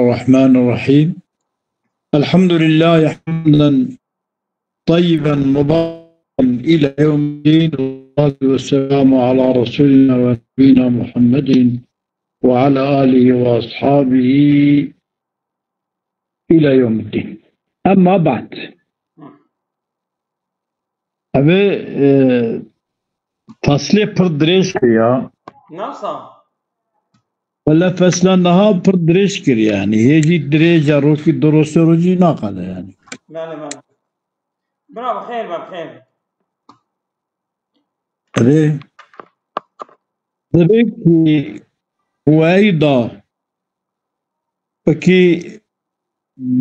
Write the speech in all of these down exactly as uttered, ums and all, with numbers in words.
الرحمن الرحيم. الحمد لله حمدا طيبا مباركا إلى يوم الدين، والصلاة والسلام على رسولنا ونبينا محمد وعلى آله وأصحابه إلى يوم الدين. أما بعد. Ev ê, e, feslê pir dirêj kiriya. Nasıl? Wele fesla niha pir dirêj kir yani. Hê jî dirêj e, rokî du rojê rojî naqele yani. Bele, bele. Bira, bi xêr be, bi xêr. Erê. Divê ku weyda wekî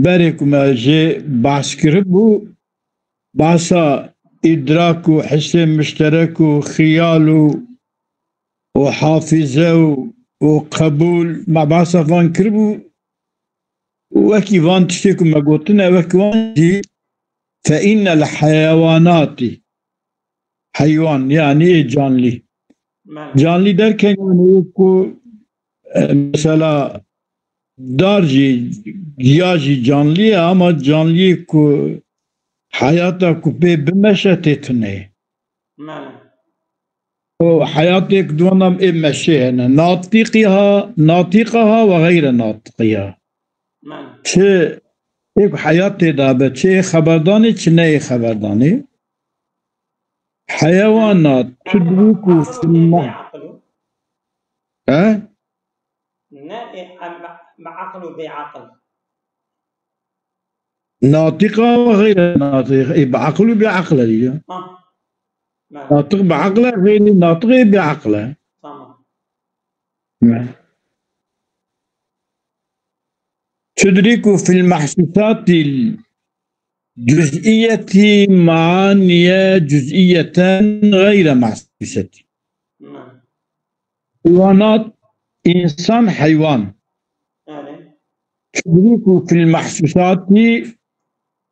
berê ku me jê behs kiribû, behsa îdrak û hisê mişterek û xiyal û, û hafîze û, û qebûl, me behsa van kiribû, wekî van tiştê ku me gotine, wekî wan jî fe innel heyewanatî. Heywan, yani ê canlî. Bele. Canlî derken yani ku, e, mesela dar jî, giya jî canlî ye ama canlî ku heyata ku pê bimeşe tê tune ye. Bele. O heyatêk di wan ê meşê hene. Natîqî ha, natîqa ha ve xeyre natîqî ha. Bele. Çi ê ku heyat tê de be, çi ê xeberdanê, çi ne ê xeberdanê. Heyewana, tu dibû ku filma. He? Ne, e, em, bi aql û bêaql. Natiqa ve xeyre natiq, e, bi aql û bêaql e diye. Ha. Bele. Natiq bi aql e, xeyrî natiq ê bêaql e. Tamam. Ne. Tudriku fil mahsusatil cüz'iyeti maaniye cüz'iyeten gayre mahsuseti. Hayvanat, insan, heyvan. Yani. Tudriku fil mahsusati,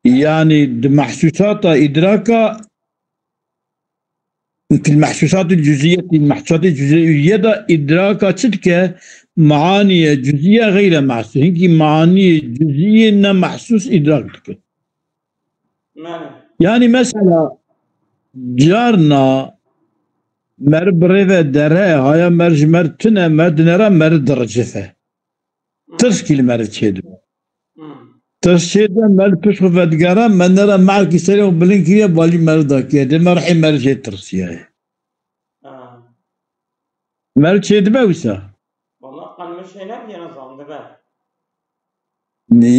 yani di mahsusata idraka, fil mahsusatil cüz'iyeti, mahsusatê cüz'iye de idraka çi dike? Maaniye cüz'iye gayre mahsus. Hinkî maaniyê cüz'iye ne mahsus idrak dike. Bele. Yani mesela carna meriv bi rê ve dere, haya meriv ji meriv tune, meriv dinere, meriv diricife. Tirskî li meriv çêdibe. Hmm. Tirs çêdibe, meriv pişt xwe vedigere, me nere merkî serê xwe bilind kiriye, balî meriv dakiye. Dê me rihê meriv jê tirsiyaye. Ha. Meriv çêdibe wisa. Valla qenmişê ne diye nizanim dibe.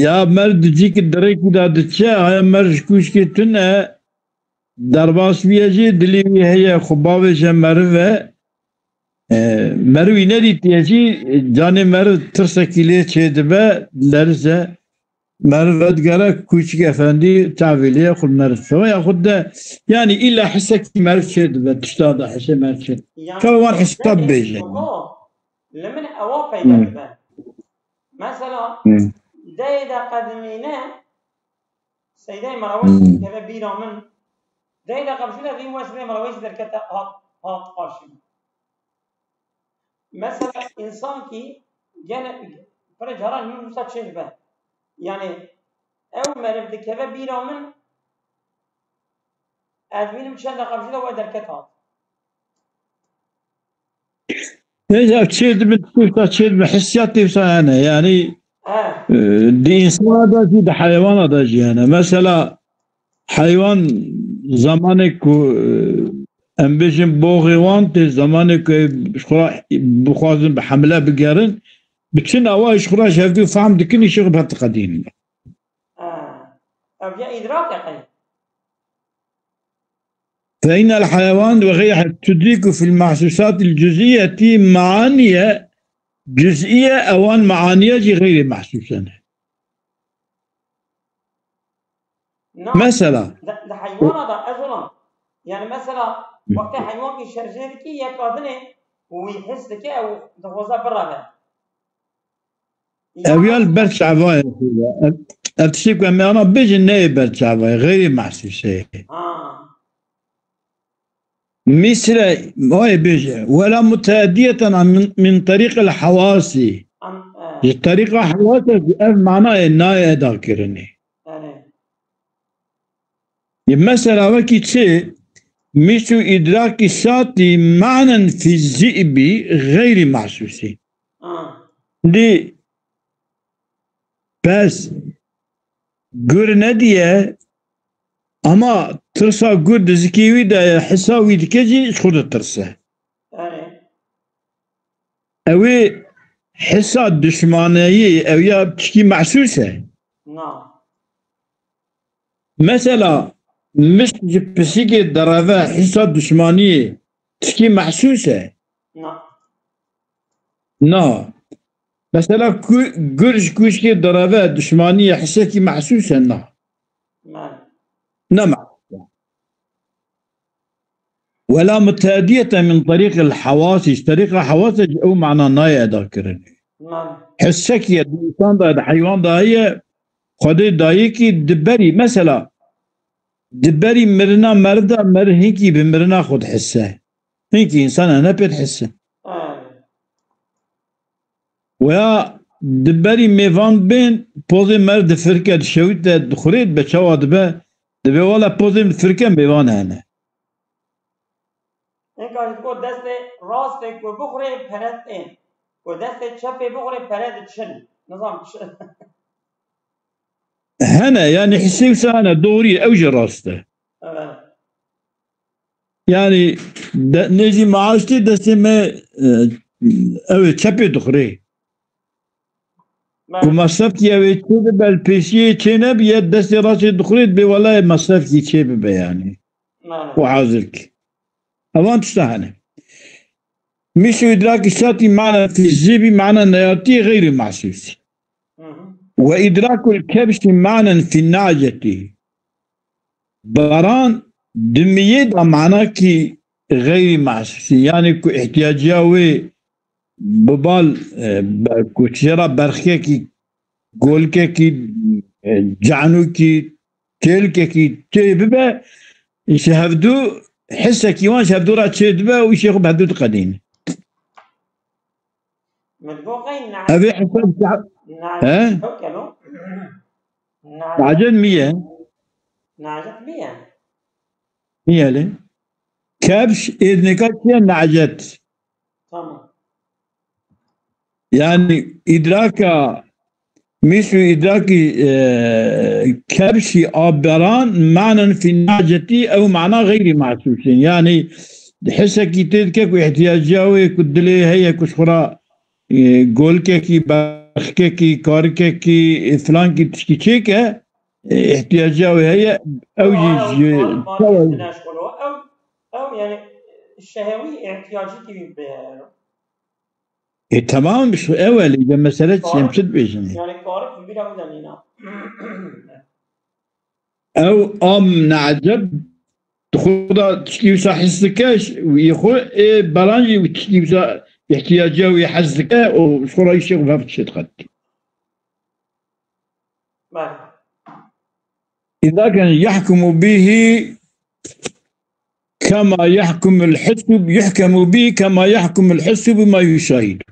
Ya meriv di cîkî dirêkî de diçe, haya meriv ji kûçikê tune, derbas bûye jî, dilê wî heye, xwe bavêje meriv e. E, meriv wî nedîtiye jî, canê meriv tirsekî lê çêdibe, lerize. Meriv vedigere kûçik efendî çavê lê ye, xwe meriv dife. Ya xwe de, yani îlla hisekî meriv çêdibe, tişta de hisê meriv çêdibe. Yani Çawa wan hesab bêje. Li min ewa peyda Hmm. dibe. Mesela, Hmm. deyê de qedimîne, Seydeyê me re weş Hmm. dikeve bîra min. Dey deqe bi jî de vî weş bê me re weş derkete hat, hat qarşî. Mesela însankî gene pire caran min wisa çê dibe. Yanî ew meriv dikeve bîra min, ez bînim çend deqe bi jî de we derket hat. Neyse, çêdibe, tişta çêdibe, hissiyatê wisa hene. Yani, He. e, di insana da jî, di heywana da jî hene. Mesela, heywan zamanê ku, e, em bêjin boxê wan tê, zamanê ku ji xwe re bixwazin bi hemle bigerin, bi çi nawa ji xwe re ji hevdû fehm dikin, îşê xwe bi hev diqedînin. He. Ev ya îdrak e qey. فإن الحيوان وغيره تدرك في المحسوسات الجزئية معاني جزئية، ewan meaniya jî xeyrê mehsûs e ne. Na, Mesela. Di, di heywana da ez olam. Yani mesela, Hı. wextê heywankî şerjê dikî, yek adinê wî his dike, ew dixwaze bireve. Ev ya li ber çavayê xwe ye. Ev, ev tiştê ku em ê ana bêjin neyê ber çavayê, xeyrê mehsûsê. Ha. Misre, wayê bêje, wela muteediyeten min, min terîqil hewasî. An, e. Ji terîqa hewasa jî ev manayê nayê edakirinê. Erê. Yê mesela wekî çi? Mîs û îdrakî şatî manen fî zîbî xeyrî mahsûsî. Ha. Dî pes gur nediye, ama tirsa gur di zikê wî de ye, hisa wî dike jî ji xwe ditirse. Erê. Ew ê hisa dişmaneyî, ew ya tişkî mehsûs e. Na. Mesela, mişk ji pisîkê dereve hisa dişmaniyê tişkî mehsûs e? Na. Na. Mesela, ku-, gur ji kûşkê dereve dişmaniyê hisekî mehsûs e? Na. Na. Ne mehsûs e. Wela mutediyete min terîqil hewasî, ji terîqa hewasa jî ew mana nayê edakirin. Mem. Hisekî ye di însan de, di heywan de heye, Xwedê dayikî di berî, mesela, di berî mirina merda, mer hinkî bi mirina xwe dihisse. Hinkî însan hene pê dihisse. Ay. Weya di berî mêvan bên, pozê mer difirke, dişewite, dixurê, dibe çawa dibe, dibe wele pozê min difirke, mêvan hene. Hinka ji ku destê rastê ku bixurê pere tên. Ku destê çepê bixurê pere diçin. Nizam çi. Hene, yani hissê wisa hene, doğru ye, ew jî rast e. Evet. Yani, de, nêzî maaş tê destê me, e, ew ê çepê dixurê. Ku masrefkî ew ê çê bibe, li pêşiyê çê nebiye, destê rastê dixurê, dibê welayê masrefkî çê bibe yani. Mane. Û hazir ki. Evan tişta hene. Mîs û îdrakî şatî mana fîzî bî, mana neyatî xeyrî mahsûsî. Hı hı. Ve îdrakul kebşî manen fî nacetî. Baran di miyê de manakî xeyrî mahsûsî. Yani ku ihtiyaciya wê bi bal, e, be-, ku çêra berxkekî, golkekî, e, canûkî, çêlkekî çê bibe, ji hevdû hisekî wan ji hevdû re çê dibe û îşê xwe bi hevdû diqedîne. Min got, qey ne-, Ev ê hesab, ne-, he? Ew kelo. Ne-, Nacet mi ye? Nacet mi ye? Mi ye lê? Kebş êdneka çi ye? Nacet. Tamam. Yani îdraka mîs û îdrakî, e, kebşî aberan manen fî nacetî ew mana xeyrî mahsûs in. Yani hisekî tê dike ku ihtiyaciya wê ku dilê heye ku ji xwe re, e, golkekî, berxkekî, karikekî, e, filankî tiştî çêke, e, ihtiyaciya wê heye, ew jî ji çawa Ew, ew yani şehewî ihtiyacî kî wî bê. E, tamam, işte, ew e, lê mesele çi, em çi dibêjin? Yani karik bi bîra wî de nîna. Ew am ne'ceb, di xwe de tiştî wisa his dike, ş-, wî xwe, ê, beran jî wî tiştî wisa ihtiyaciya wî hez dike û ji xwe re îşê xwe bi hev dişê diqetî. Bale. Îza kan yahkumu bihi kema yahkumul hissu, yuhkemu bihi kema yahkumul hissu bima yuşahidu.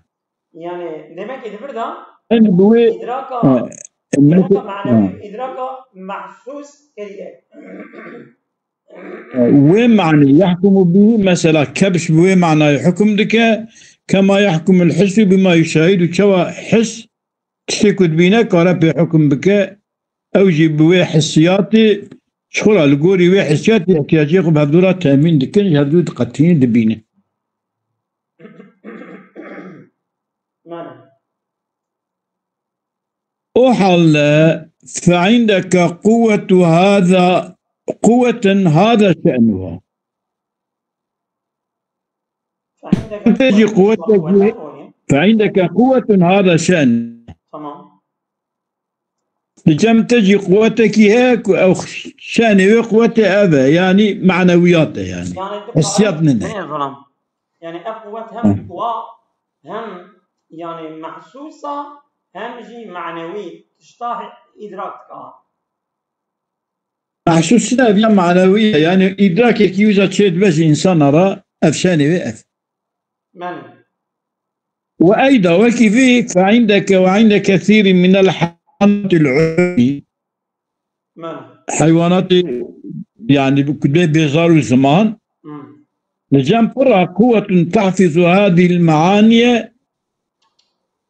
Yani demek ki di vir de En bi wê, îdraka, ha, îdraka mesela, manewî, ha. Îdraka mahsus kiriye. Wê manî yahkumu bihi, mesela kebş bi wê manayê hukm dike, kema yahkumul hissu bima yuşahidu, çawa his tiştê ku dibîne kare pê hukm bike, ew jî bi wê hissiyatê, ji xwe re li gorî wê hissiyatê ihtiyacê xwe bi hevdû re temîn dikin, ji hevdû diqetînin, dibînin. Mane. O halde fe'indeke quwwetu hâzâ, quwweten hâzâ şe'nuha. Te jî quwwetekî, fe'indeke quwwetun hâzâ şe'n. Tamam. Li cem te jî quwetekî heye ku ew şenê wê quwetê ev e, yanî manewiyat e yanî. Yani hissiyat nine. Yani ev quwet hem quwa, hem yani mahsusa, hem jî manewî tişta îdrak dika. Mahsus çi ne? Ev ya manewî ye. Yani îdrakekî wisa çê dibe ji însana re, ev şenê wê ev. Belê. Ve eyda wekî vî fe indeke ve inde kesîrî minel heywanatî l-ucmî. Heywanatî, yani, bi kudê bêzar û ziman. Li cem pir re quwwetun tahfizu hadî l-meaniye,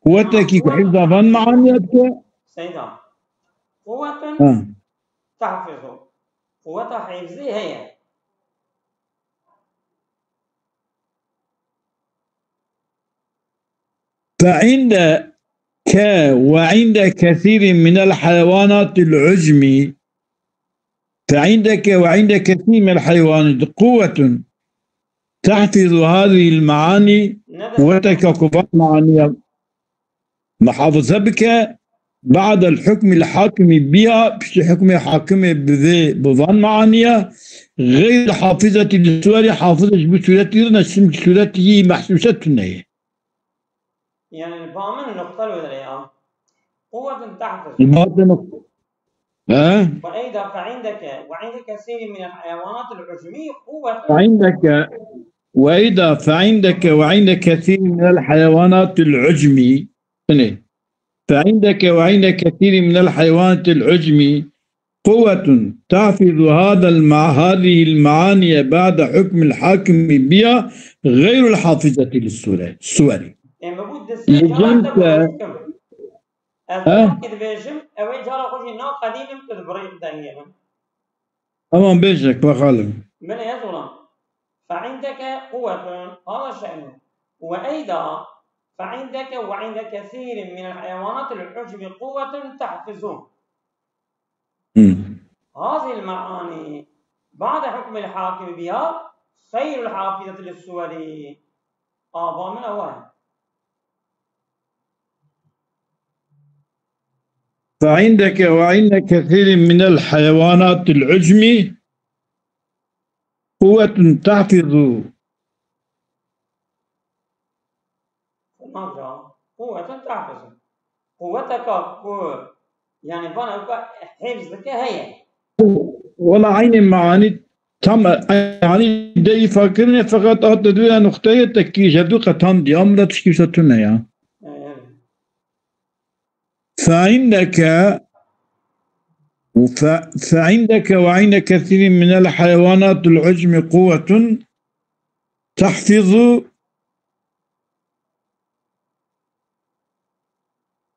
quwwetekî ku hifza van meaniye dike. Seyda. Quwwetun tahfizu. Quwweta hifzî heye. فعندك وعند كثير من الحيوانات العجم، فعندك وعند كثير من الحيوانات قوة تحفظ هذه المعاني، quwweteke ku van meaniya muhafaza bike, بعد الحكم الحاكم بها، piştî hukmê hakimê bi vê, bi van meaniya, غير الحافظة للصور، hafiz ji bo sûretî re ne, çimkî sûretî yî mehsûse tune ye. Yani, li ba min nuqte li wê derê ya. Quwwetun tahfiz. Li ba te nuqte. He? Ve eyda fe indeke ve inde kesîrî min el heywanat el ucmî quwwetun. فعندك وإذا فعندك وعند كثير من الحيوانات العجم. Binê. فعندك وعند كثير من الحيوانات العجم قوة تحفظ هذا المع-، هذه المعاني بعد حكم الحاكم بها غير الحافظة للصور. Em bi bu destê Li cem te, ez Ha? Wekî dibêjim, ew ê cara xwe jî naqedînim, tu dibirî dengê min. Tamam, bêje, bakalım. Binê ez olam. Fe indeke quwwetun, hada şe'nu. Ve eyda, fe indeke ve inde kesîrin min el heywanat el ucmi quwwetun tahfizu. Hmm. Hazil me'ani, ba'de hukmil hakim biha, xeyrul hafizati lis suweri. Ava min ew e. فعندك وعند كثير من الحيوانات العجم قوة تحفظ. Quwwetun tahfizu. Quwweteka ku, yani, vana ku hifz dike heye. Wala aynî meanî tam, yani, de îfa kirine, feqet hat di duya nuqteyê tekî ji du qetan diya, min de tişkî wisa tune ya. Yani. فعندك ف-، فعندك وعند كثير من الحيوانات العجم قوة تحفظ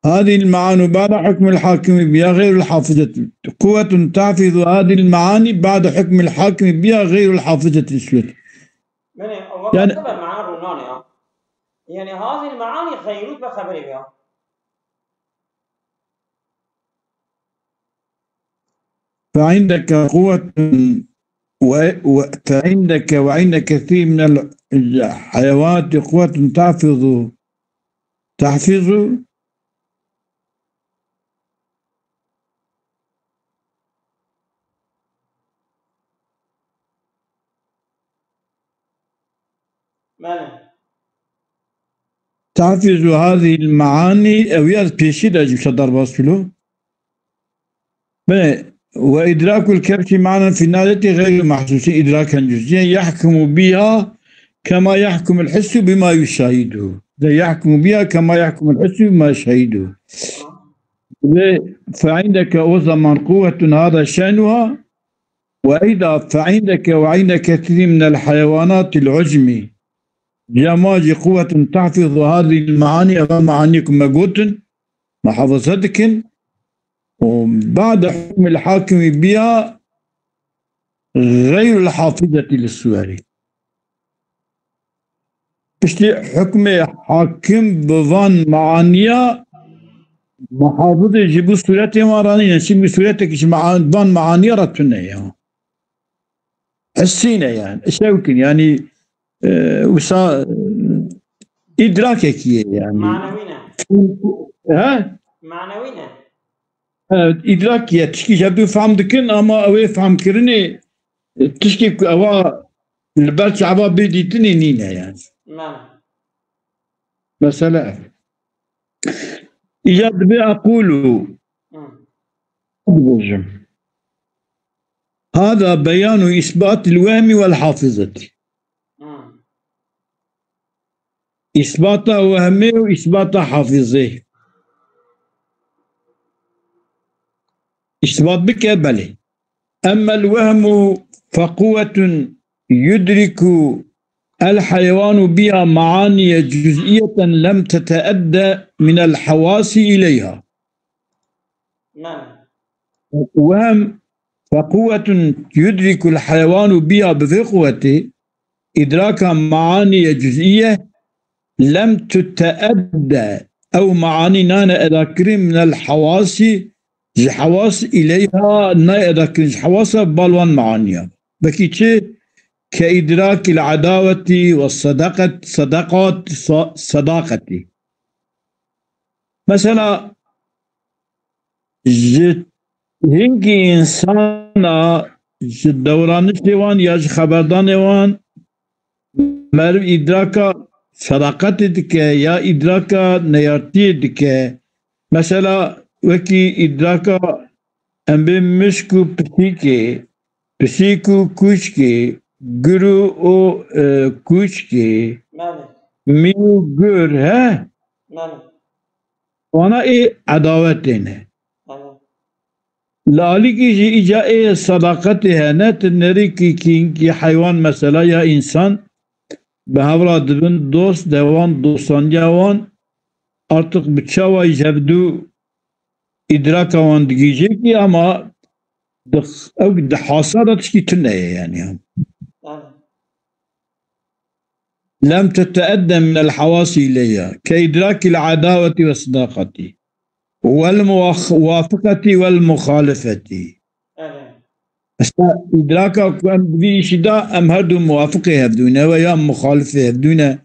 هذه المعاني بعد حكم الحاكم بها غير الحافظة، قوة تحفظ هذه المعاني بعد حكم الحاكم بها غير الحافظة للصور. Yani, Yani, mana rûnane ya. Yani, hazil me'ani xeyrût ve xeberê ya. فعندك قوة و-، و-، فعندك وعند كثير من ال-، الحيوانات قوة تحفظ، تحفظ. Belê. تحفظ هذه المعاني، ew ya pêşî de ji wisa derbas kilo. Belê, وإدراك الكبش معنى في النادة غير محسوس إدراكا جزئيا يحكم بها كما يحكم الحس بما يشاهده. يحكم بها كما يحكم الحس بما يشاهده. Ve فعندك o zaman قوة هذا شأنها، وإذا فعندك وعند كثير من الحيوانات العجم جماجي قوة تحفظ هذه المعاني، ev meanî ku me gotin, muhafaza dikin. وبعد حكم الحاكم بها غير الحافظة للصور. Piştî hukmê hakim bi van meaniya muhafizê ji bo sûretê wan re nîne. Çimkî sûretek ji mean-, van meaniya re tune ya. Hissî ne yani. Şewkin yani, e, wisa, e, îdrakekî ye yani. Manewî ne. He? Manewî ne. Evet, îdrak ye. Tişkî ji hev du fehm dikin ama ew ê fehmkirinê, e, tişkî ku ewa li ber çava bê dîtinê nîne yani. Mane. Mesele ev. Îca dibê aqulu. Hı. Dibêjim. Hada beyanu îsbatil wehmi wel hafizeti. Hı. Îsbata wehmê û îsbata hafizê. Îsbat bike, belê. Emmel wehmu fequwetun yudriku el heyvanu biha maaniye cüz'iyeten lem teteedde minel hevasi ileyha. Wehm, fequwetun yudrikul heyvanu biha, bi vê quwetê îdraka maaniye cüz'iye lem tuteedde, ew maanî nane edakirin minel hevasi, ji hewas ileyha nayê edakirin, ji hewasa bal wan maaniya. Wekî çi? Ke îdrakil edawetî ve sedaket, sedakat, sa-, sedaqetî. Mesela, ji hinkî însana, ji dewranişê wan ya ji xeberdanê wan meriv îdraka sedaqetê dike ya îdraka neyartiyê dike. Mesela, wekî îdraka em bê mişk û pisîkê, pisîk û kûçkê, gur û, û, e, kûçkê, Belê. Mî û gur, he? Belê. Wana ê edawetê ne. Belê. Li alîkî jî îca ê sedaqetê hene, tu nerî kî, kî, kî heywan mesela ya însan bi hev re dibin, dost de wan, dostaniya wan, artık bi çawa ji hevdû îdraka wan digihîje kî, ama di, ew di hasa de tişkî tune ye, yani. Belê. Lem teteedde minel hevasi ileyha, ke idrakil edaweti ve sedaqeti, vel muwaf-, muwafiqeti vel muxalifeti. Evet. Mesela îdraka ku em di vî îşî de em her du muwafiqê hevdû ne ve ya muxalifê hevdû ne.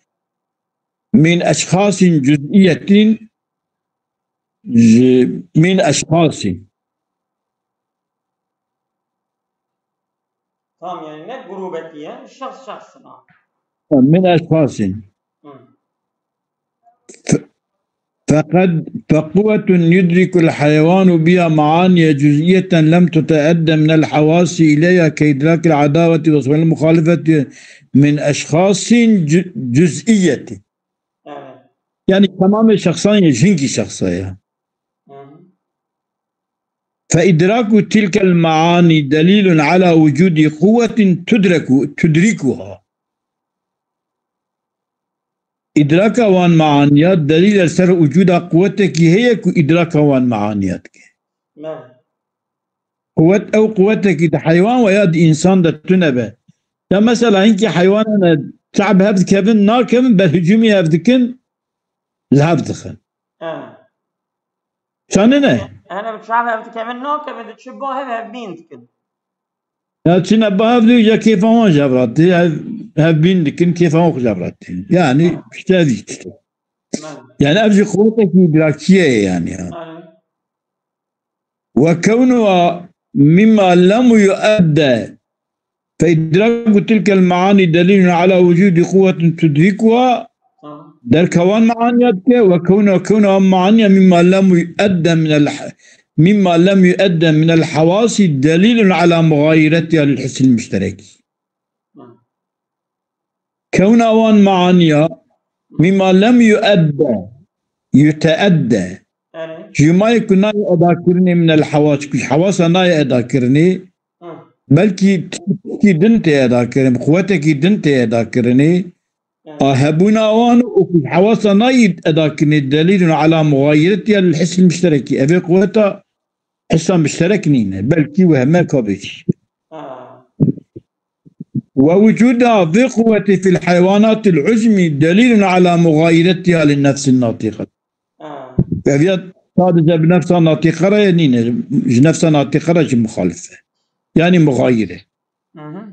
Min eşxasîn cüz'iyetin, ji, min eşxasîn. Tamam, yani ne grubeti ya? Şahs şahsına. Min eşxasîn. Hı. Fe-, feqed, fequwetun yudrikul heyvanu biha maaniye cüz'iyeten lem tuteedde minel hevasi ileyha ke idrakil edaweti ve muhalifeti min eşxasîn cü-, cüz'iyeti. Evet. Yani tamamê şexsan ye, ji hinkî şexsa ye. Hı hı. Fe idraku tilkel maani delîlun ala wucudî quwwetin tudreku, tudrikuha. Îdraka wan maaniya delîl e ser wucuda quwetekî heye ku îdraka wan maaniya dike. Belê. Quwet, ew quwetekî di heywan ve ya di însan de tune be. Ya mesela hinkî heywanan e çav bi hev dikevin, nakevin, ber hicûmî hev dikin, li hev dixin. Ha. Çane ne? Hene bi çav hev dikevin, nakevin, diçin ba hev, hevbîn dikin. Ya çine ba hev diyo, ya kêfa wan ji hev re tê, hev, hevbîn dikin, kêfa wan xwe ji hev re tê. Yani Ha. işte ev işte. Belê. Yani ev jî quwetekî îdrakî ye yani. Ha. Ve kewnuha mimma lem yuedde. Fe idraku tilkel maani delîlun ala wucudi quwwetin tudrikuha. Tamam. Derka wan maaniya dike. Ve kewnuha, kewnuha maaniya mimma lem yuedde minel, mimma lem yuedde minel hevasi delîlun ala muxayiretiha lil hissil muştereki. Hı. Kewna wan maaniya mimma lem yuedde, yuteedde. Yani. Ji mayê ku nayê edakirinê minel hewas, ku ji hewasa nayê edakirinê, Hı. belkî tişkî din tê edakirin, quwetekî din tê edakirinê. Yani. A hebûna wan û ku ji hewasa nayê edakirinê delîlun ala muxayiretiha lil hissil muşterekî. Evê quweta hissa muşterek nîne, belkî wehme ka bêjî. Ha. Ve wucuda vê quwetê fil heyvanatil uzmi delîlun ala muxayiretiha lin nefsin natiqe. Ha. Ev ya sadece bi nefsa natiqe re nîne, ji nefsa natiqe re jî muxalif e. Yani muxayir e. Hı hı.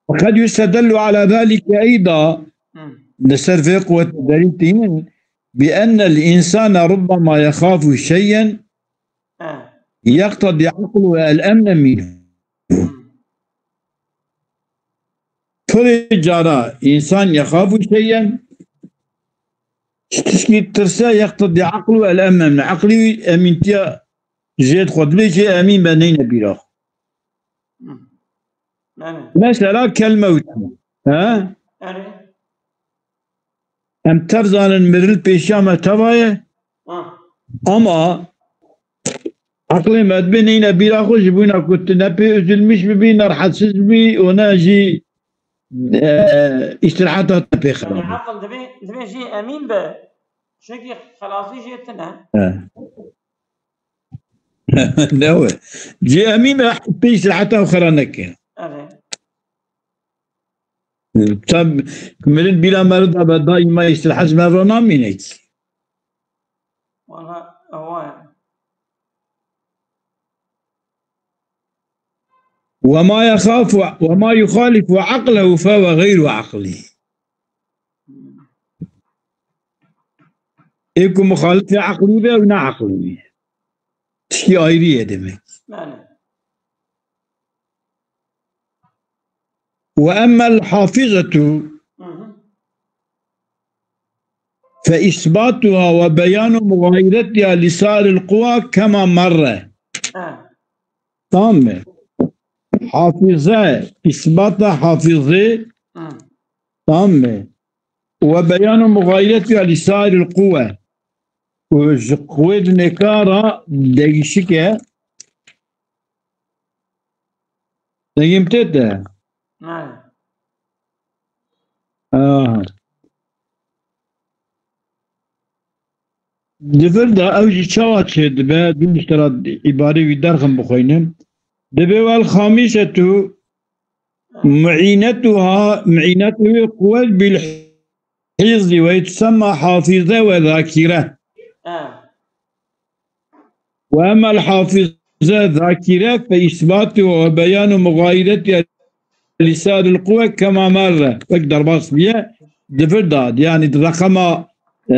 Ve qed yustedellu ala zalike eyda, Hı. li ser vê quwetê delîl tînin, bi ennel insane rubbema yexafu şeyen Ha. yeqtedî aqlu el emne minhu. Hı. Pirê cara însan yexafu şeyen, ji tişkî tirse, yeqtedî aqlu el emne minhu. Eqlî wî emîntiya jê dixwe, dibê jê emîn be, neyne bîra xwe. Hı. Yani. Mesela kel mewt. Ha? Yani. Em tev zanin miril pêşiya me teva ye. Ah. Ama eqlê me dibê neyne bîra xwe ji bûna ku tu ne pê üzülmüş bibî, ne rehetsiz bibî û ne jî, e, îstiraheta te pê xirab. Yani be. Eql divê, divê jî emîn be. Çunkî xelasî jê tune. He. Ne we. Cê emîn e, pê îstiraheta xwe ra neke. Evet. Tab, mirin bîra meriv da be, daîma îstirahî meriv namîne ki. Valla, ewa ye. وما يخاف، وما يخالف عقله فهو غير عقلي. Ê ku muxalifê eqlî be, ew ne eqlî ye. Tişkî ayrî ye demek. Yani. وأما الحافظة Hı hı. فإثباتها وبيان مغايرتها لسائر القوى كما مر. Ha. Tamam mı? Hafize, isbata hafize, Hı. Tamam mı? وبيان مغايرتها لسائر القوى. Û ji quwê dinê kara değişik e. Dengê min tê te? Ha. Aha. Di vir de ew jî çawa çêdibe, dû ji te re îbarê wî derxim bixwînim. Dibê wel xamîsetu muînetuha, muînetu wê quwet bil hîzi ve tusemma hafize ve zakire. Ha. وأما الحافظة ذاكرة فإثباتها وبيان مغايرتها لسائر القوى كما مر. Wek derbas bûye, di vir de, yani di reqema, e,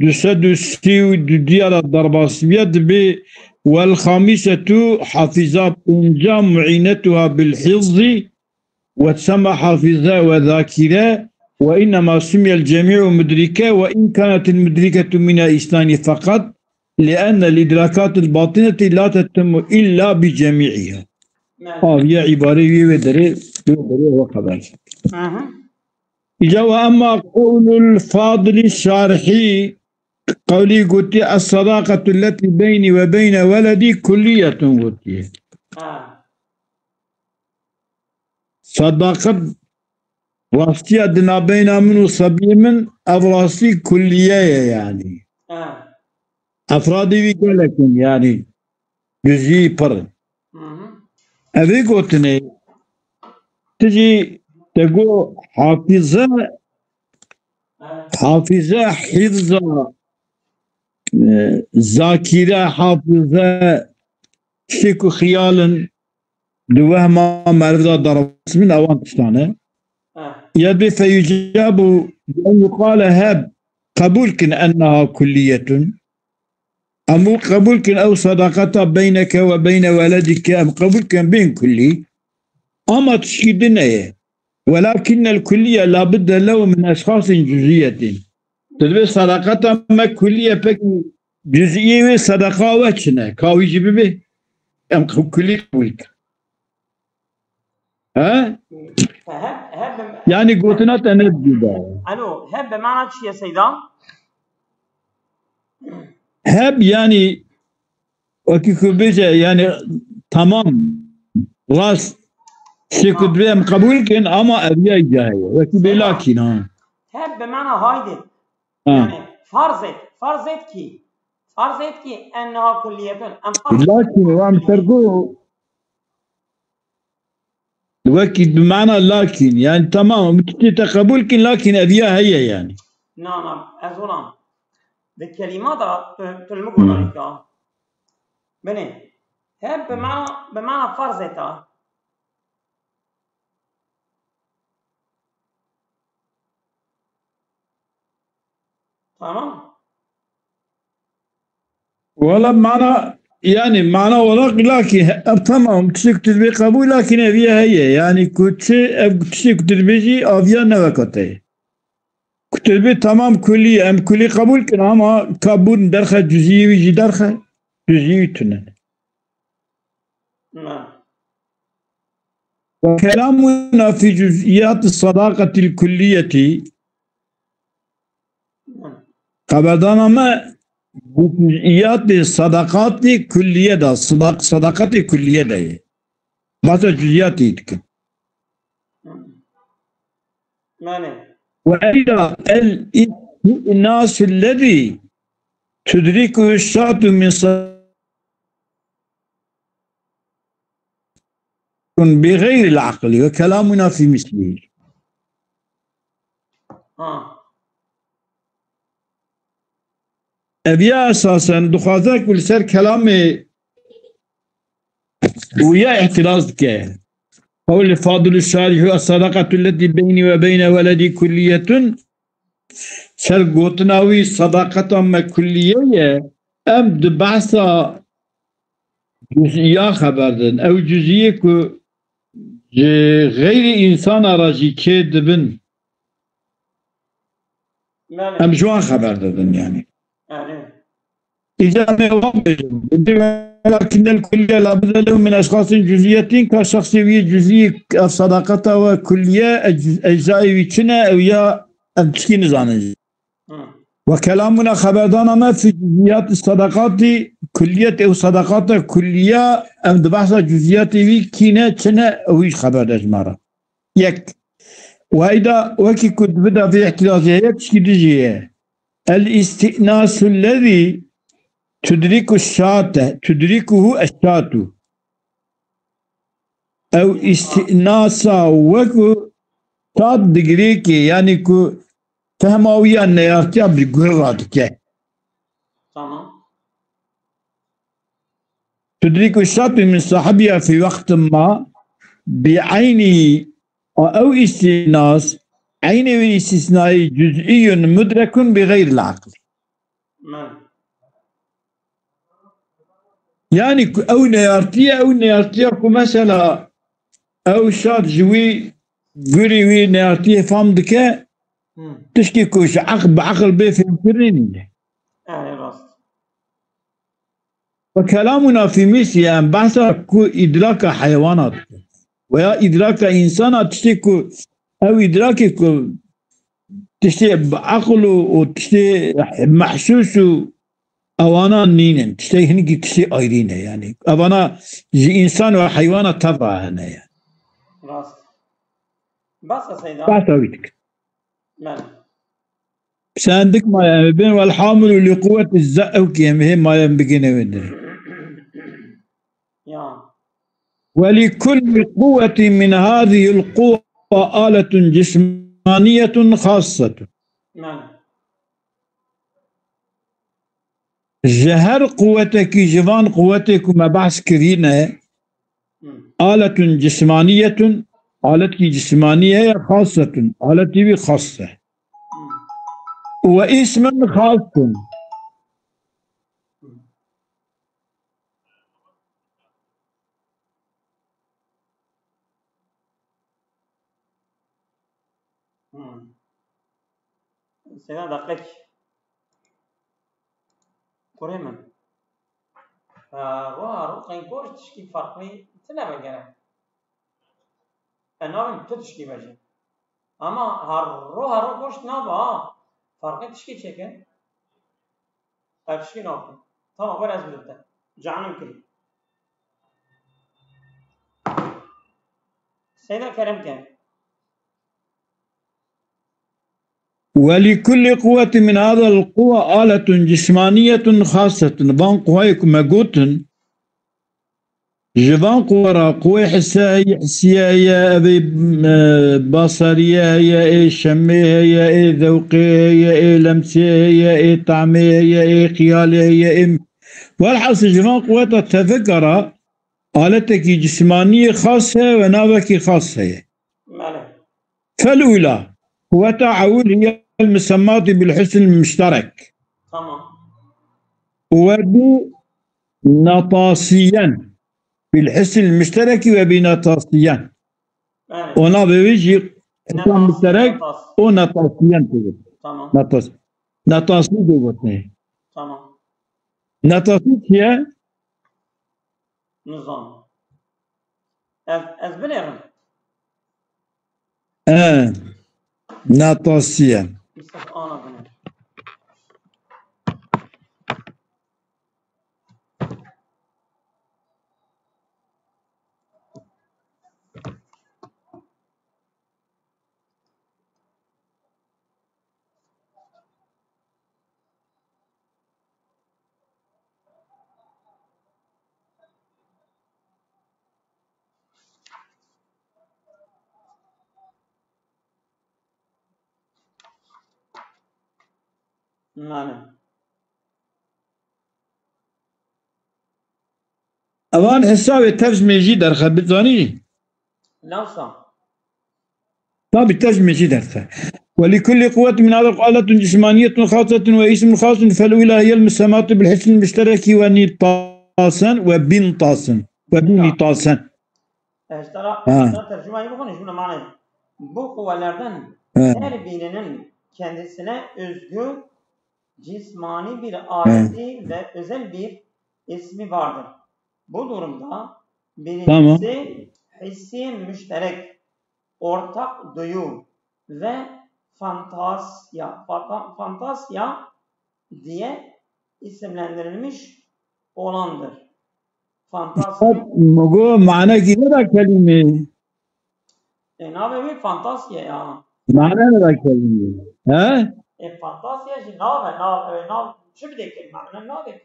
du sed û sî û du diya de derbas bûye, dibê والخامسة حافظة pênca معينتها بالحفظ وتسمى حافظة وذاكرة، وإنما سمي الجميع مدركة، وإن كانت المدركة منها اثنان فقط، لأن الإدراكات الباطنة لا تتم إلا بجميعها. Na'am. Aviye îbarê wê wê derê, wê derê wê xeber. Aha. Îca وأما قول الفاضل الشارحي، qewlî gotiye, الصداقة التي بيني وبين ولدي كلية gotiye. Ha. Sedaqet, rastiya di navbeyna min û sebiyê min, ev rastî kulliye ye yani. Ha. Efradê wî gelek in yani. Cuzî pir in. Hı hı. Evê gotinê, tu jî te got hafize, Ha. Hafize, hîfza, e, zakire, hafize, tiştê ku xiyal in, di wehma meriv de derbas bin, ewan tiştan e. Ha. Ya dê feyucabu bi en yuqale heb, qebûl kin enneha kulliyetun. Em wî qebûl kin ew sedaqeta beyneke we beyne weledike, em qebûl kin bên kullî. Ama tişkî din heye. Welakinnel kulliye labidde lehu min eşxasên cuzîyetin. Tu dibê sedaqeta me kullî ye, pekî cuzîyê wê sedeqa we çi ne? Ka wî jî bibê? Em ku-, kullî qebûl kin. He? He, he, he, bi- Yani gotina te ne dibî be. Alo, he bi mana çi ye Seyda? Heb yani wekî ku bêje yani tamam rast tiştê ku dibê em qebûl kin ama eviya îca heye. Wekî bê lakîn ha. Heb bi mana haydi. Ha. Yani farz et, farz et ki, farz et ki enneha kulliyetun. Em farz et. Lakîn wa em ser ku Wekî bi mana lakîn. Yani tamam, em tiştê te qebûl kin, lakîn eviya heye yani. Na, na, ez hûn am. Di kelîma da tu, tu li min Hmm. guhdarî ka. Binê. Hem bi mana, bi mana farz e ta. Tamam. Wala mana, yani mana olarak lakîn, e, tamam, tiştê ku tu dibê qebûl, lakîn eviye heye. Yani ku çi, ev tiştê ku tu dibê jî aviya ne weka te ye. Ku tu dibê tamam kulî, em kulî qebûl kin ama ka bûn derxe cuzî wî jî derxe, cuzî wî tune. Na. وكلامنا في جزئيات الصداقة الكلية Xeberdana me bi cüziyatê sadakatê kulliye de, sadak-, sadakatê kulliye de ye. Bahsa cüziyatê dikin. Mane. Ve eyda el-istinasu lezî tudrikuhu şatu min sa-, bi xeyril aqli ve kelamuna fî mislihî. Ha. Ev ya esasen dixwaze ku li ser kelamê wî ya îtiraz dike. Qewlê Fadil Şarî, "Es-sadaqatu lletî beynî ve beyne weledî kulliyetun." Ser gotina wî, sadaqeta me kulliye ye. Em di behsa cüz'iya xeber din. Ew cüz'iyê ku ji xeyrî însana re jî çê dibin. Belê. Em ji wan xeber didin, yanî. Erê. Îca em ê wan bêjin. Welakin el kulliye la budde lehu min eşxasîn cüz'iyetin, ka şexsê wî cüz'î ev sadaqeta we kulliye, ec-, ecayê wî çi ne, ew ya em tişkî nizanin jî. Hı. Ve kelamuna, xeberdana me fi cüz'iyat sadaqatî kulliyet, ew sadaqata kulliya, em di behsa cüz'iyatê wî kî ne, çi ne, ew jî xeber de ji me re. Yek. Wayda wekî ku dibida vê îtirazê heye, tişkî dijî ye. El îstînasu lezî tudrîku şate, tudrîkuhu eşşatu. Ew îstînasa weku şat digirêkê, yanî ku fehma wî ya neyartiya bi guh radike. Tamam. Tudrîku şatu min sahibiha fî wextin ma bi eynî, a ew îstînas, eynê wî îstîsnayî cüz'îyun mudrekun bi xeyril aqlî. Yanî ku ew neyartiye, ew neyartiya ku mesela ew şat ji wî gurî wî neyartiyê fam dike, Hı. tişkî ku ji eq-, bi eqil bê fêmkirinê nîne. Erê rast. Ve kelamuna fî mislî, em behsa ku îdraka heywana dikin. Veya îdraka însana, tiştê ku ew îdrakê ku tiştê bi eqil û, û tiştê mehsûs û ewana nînin. Tiştê hinekî tiştê ayrî ne yanî. Evana ji însan ve heywana teva hene yani. Rast. Bas e Seyda. Behsa wî dikin. Belê. Sendik maye em ê bên, wel hamilu li quwweti ze-, ew ki em hê maye em bigêne wê dirê. Ya. Ve li kulli quwweti min hazihil quwwa aletun cismaniyetun xassetun. Belê. Ji her quwetekî ji van quwetê ku me behs kirîne, Hı. aletun cismaniyetun, aletkî cismanî heye, xasetun, aletî wî xas e. Hı. Ve ismun xasun. Hmm. Seyda deqek. Kurê min. Ee, roha ro qenkor tişkî farqlî tine be gere. E, navên tu tişkî bejî. Ama har roha ro goşt nava, ha. Farqlî tişkî çêkin. Ev tişkî nakin. Tamam, were ez bidin te. Canim kirî. Seyda kerem ke. Ve li kulli quwweti min hadal quwwa aletun cismaniyetun xasetun. Van quwayê ku me gotin, ji van quwa re quwê hisse heye, hissiye heye, evê, e, basariye heye, ê şemê heye, ê zewqê heye, ê lemsê heye, ê tamê heye, ê xiyalê heye, ê, welhasil ji van quweta tevika re aletekî cismaniyê xas heye ve navekî xas heye. Belê. Fel ula, quweta ewil hiye el musemmatî bil hisnil muşterek. Tamam. Ve bi natasiyen. Bil hisnil muşterekî ve bi natasiyen. Belê. O navê wî jî hisn muşterek, natas. O natasiyen tê gotin. Tamam. Natas. Natasî tê gotin. Tamam. Natasî çi ye? Nizanim. Ez, ez binêrim. E, natasiye. Yusuf ana binêr. Mane. Evan hesabê tev ji mêjî derxe, bizanî? Nawsa. Tabi tev ji mêjî derxe. ولكل قوة من هذا آلة جسمانية خاصة واسم خاص، فالأولى هي المسماة بالحس المشترك ونطاسا وبنطاسا وبنطاسا. Eştara, Ha. eştara tercümeyi bu konu, şimdi manayı. Bu kuvvelerden He. her birinin kendisine özgü cismani bir aleti ve özel bir ismi vardır. Bu durumda birincisi Tamam. hissi müşterek, ortak duyu ve fantasya, fata-, fantasya diye isimlendirilmiş olandır. Fantasya. Mugo, manekî ne da kelîmê? E, navê wê fantasya ya. Mane ne da kelîmê? He? E, fantasya jî navê, nav, e, nav çi bidê ki? Mane navê ki.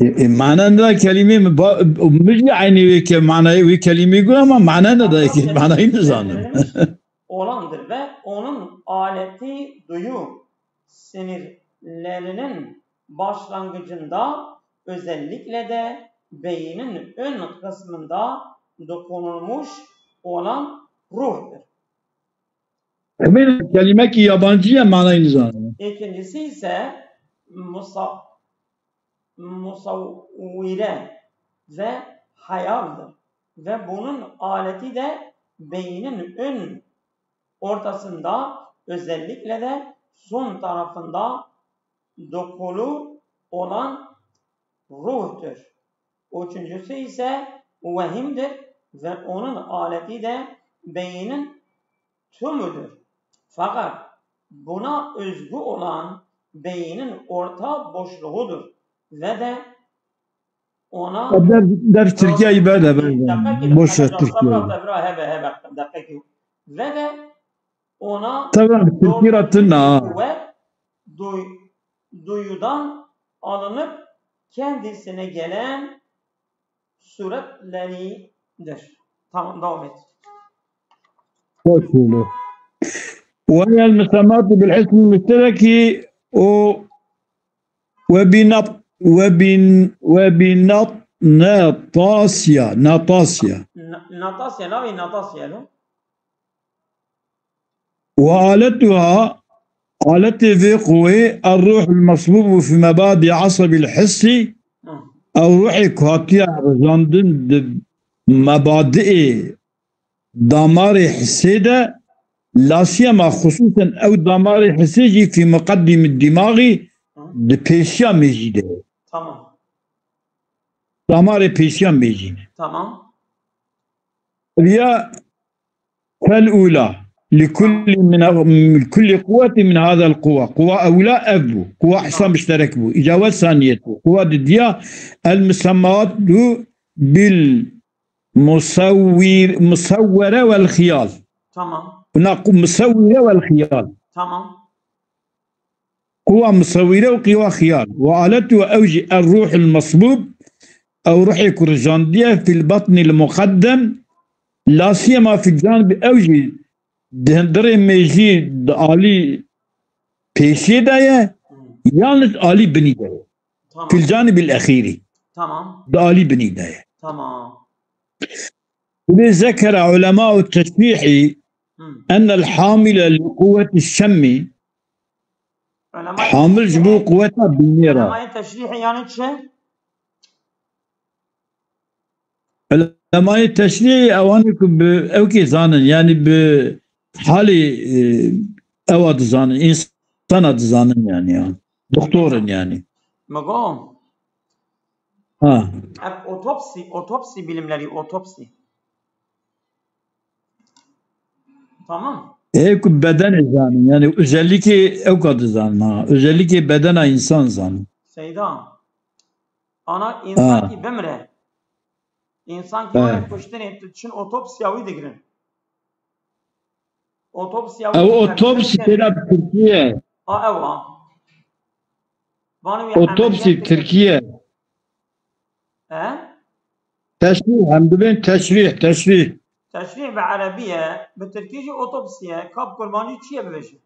E, e, mane ne da kelîmê mi? Ba, mi jî eynî wê ke manayê wê kelîmê got ama mane ne da ki, Fantasya manayı ne zanim? Olandır ve onun aleti duyu sinirlerinin başlangıcında, özellikle de beynin ön kısmında dokunulmuş olan ruhtur. Hemen kelîmekî yabancî ye, manayı nizanim. İkincisi ise musa-, musavvire ve hayaldir. Ve bunun aleti de beynin ön ortasında, özellikle de son tarafında dokulu olan ruhtur. Üçüncüsü ise vehimdir ve onun aleti de beynin tümüdür. Fakat buna özgü olan beynin orta boşluğudur ve de ona Dev, dev Tirkiye'yi ver de ver. Demek ki Boş ver Tirkiye'yi. Sabra, sabra, heve, heve, demek ki. Ve de ona Tamam, Tirkiye doğru ratın ha. Kuvvet duy-, duyudan alınıp kendisine gelen suretleridir. Tamam, devam et. Hoş bulduk. وهي المسماة بالحس المشترك و-، وبنط-، وبن-، وبنط-، ناطاسيا، ناطاسيا. Na-, Natasya, navê Natasya lo? وآلتها، aletê vê quwê, الروح المصبوب في مبادئ عصب الحس، Hı. Ew ruhê ku hatiye rizandin di mebadiê damarê hisê de, lasiyema xusûsen ew damarê hisê jî fî muqeddîmî dîmaxî Hı. di pêşiya mêjî de ye. Tamam. Damarê pêşiya mêjî ne. Tamam. Ya فالأولى لكل من، لكل قوة من هذا القوى. Quwa ewla ev bû. Quwa hisa müşterek bû. Îca we saniyet bû. Quwa didiya el musemmat bil musawwir, musawwere vel xiyal. Tamam. Buna qu-, musawwire vel xiyal. Tamam. Quwa musewîre û qîwa xiyal. Ve aletu ew jî er ruhul mesbûb, ew ruhê ku rijandiye fil batnil muqeddem, lasiyema fil canibî ew jî di hundirê mêjî di alî pêşiyê de ye, Hmm. yan li alî binî de ye. Tamam. Fil canibil exîrî. Tamam. Di alî binî de ye. Tamam. Ve zekere ulema'u teşrîhî Hmm. ennel hamile li quwweti şemmî. Ulemay Hamil ji bo quweta binê re. Ulemayê teşrîhê yani çi? Ulemayê teşrîhê ewanê ku bi ewkê zanin, yani bi halê, e, ewa dizanin, insana dizanin yani ya. Doktor in yani. Me got. Ha. Ev otopsi, otopsi bilimleri, otopsi. Tamam. Ê ku bedenê zanin, yani özellikê ew ka dizanin ha. Özellikê bedena insan zanin. Seyda. Ana insan Ha. ki bimre. İnsan ki Ha. were kuştinê, tu çin otopsiya wî digirin. Otopsiya Ew wî otopsi digirin. Têra bi Tirkiye. Ha, ew ha. Vanê wî Otopsi ameliyat digirin. Tirkiye. He? Teşrîh, em dibên teşrîh, teşrîh. Teşrîh bi erebî ye, bi tirkî jî otopsî ye. Kap kurmancî çi ye bibêje?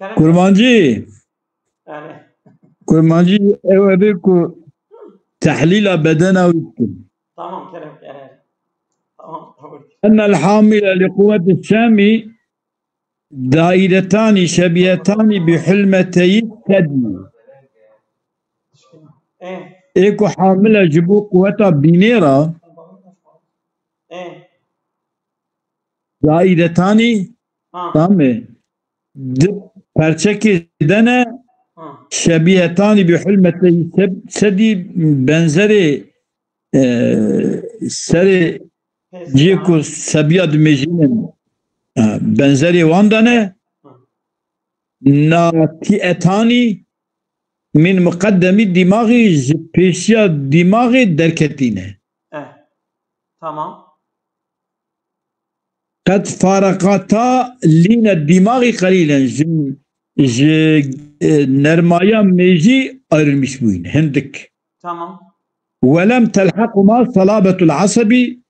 Kerem. Kurmancî. Yani. Kurmancî ew ebe ku tehlîla bedena wî bikin. Tamam, kerem, kerem. Tamam, kabul. Ennel hamile li quwweti şamî dairetanî şebihetanî bi hulmeteyî sedî. Eh. Ê ku hamile ji bo quweta bînê re. Eh. Dairetanî, ha, tamê. Di perçekê de ne, ha, şebihetanî bi hulmeteyî seb-, sedî benzerê, e, serê cihê ku sebiya dimêjînin, e, benzerê wan de ne. Ha. Nati'etanî min muqeddemî dîmaxî ji pêşiya dîmaxê derketî ne. Eh, tamam. Qed fareqata lîne dîmaxî qelîlen ji, ji, e, nermaya mêjî ayrılmış bûyîne. Hindik. Tamam. Welem telhequma salabetul asebi,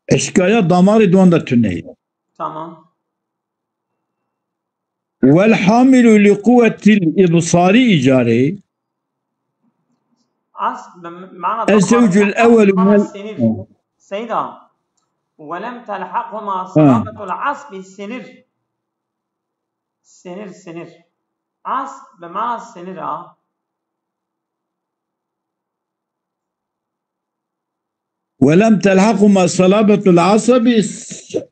eşkaya damarê di wan de tune ye. Tamam. Wel hamilu li quwwetil ibsarî îcarê. Asb bi mana Ez zewcul ewwelu mana mel- sinir. Seyda. Welem telhaqhuma salabetul asbi sinir. Sinir, sinir. Asb bi mana sinir ha. Welem telhaqhuma salabetul asabi,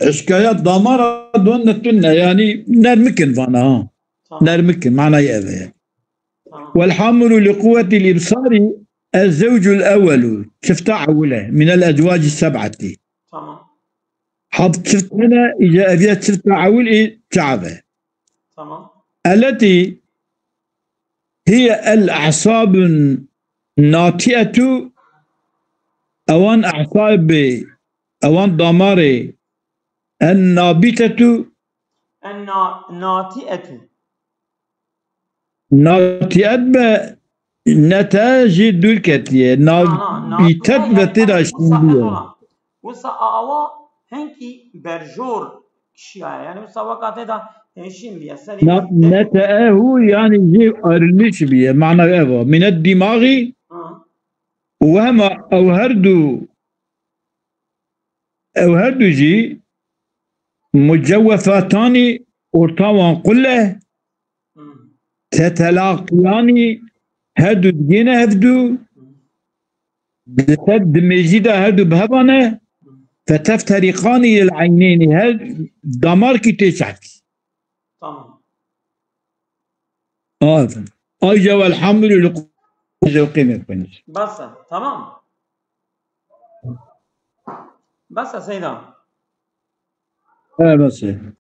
eşkaya damara don ne tune, yani nermikin vana ha. Tamam. Nermikin, manayê ev e. Tamam. Wel hamilu li quwwetil ibsari ez zewcul ewwelu, çifta ewil e, minel ezwaci seb'ati. Tamam. Hab çift hene, îca eviya çifta ewil ê çav e. Tamam. Elletî hiye el ahsabun nati'etu, ewan ahsabê, ewan damarê, en nabitetu. En na-, nati'etu. Nati'et be, nete jî dûr ketiye. Na, na, nabîtet be tê de şîndiye. Wisa awa hinkî berjor kişiyaye. Yani wisa weka tê de, e, şîn biye. Serî na, nete ehu yani jî ayrılmış biye. Mana ev e. Minet dîmaxî. Ha. Û hema ew her du, ew her du jî mucewwefatanî orta wan qul e. Hmm. Tetelaqiyanî her du digêne hevdu, di ser dimêjî de her du bi hev ane, fetefterîqanî lil eyneynî, her damarkî tê çavkî. Tamam. Aferin. Ayca welhamdülillah zevqê me xweniş. Bas e, tamam. Bas e Seyda. Evet, bas e.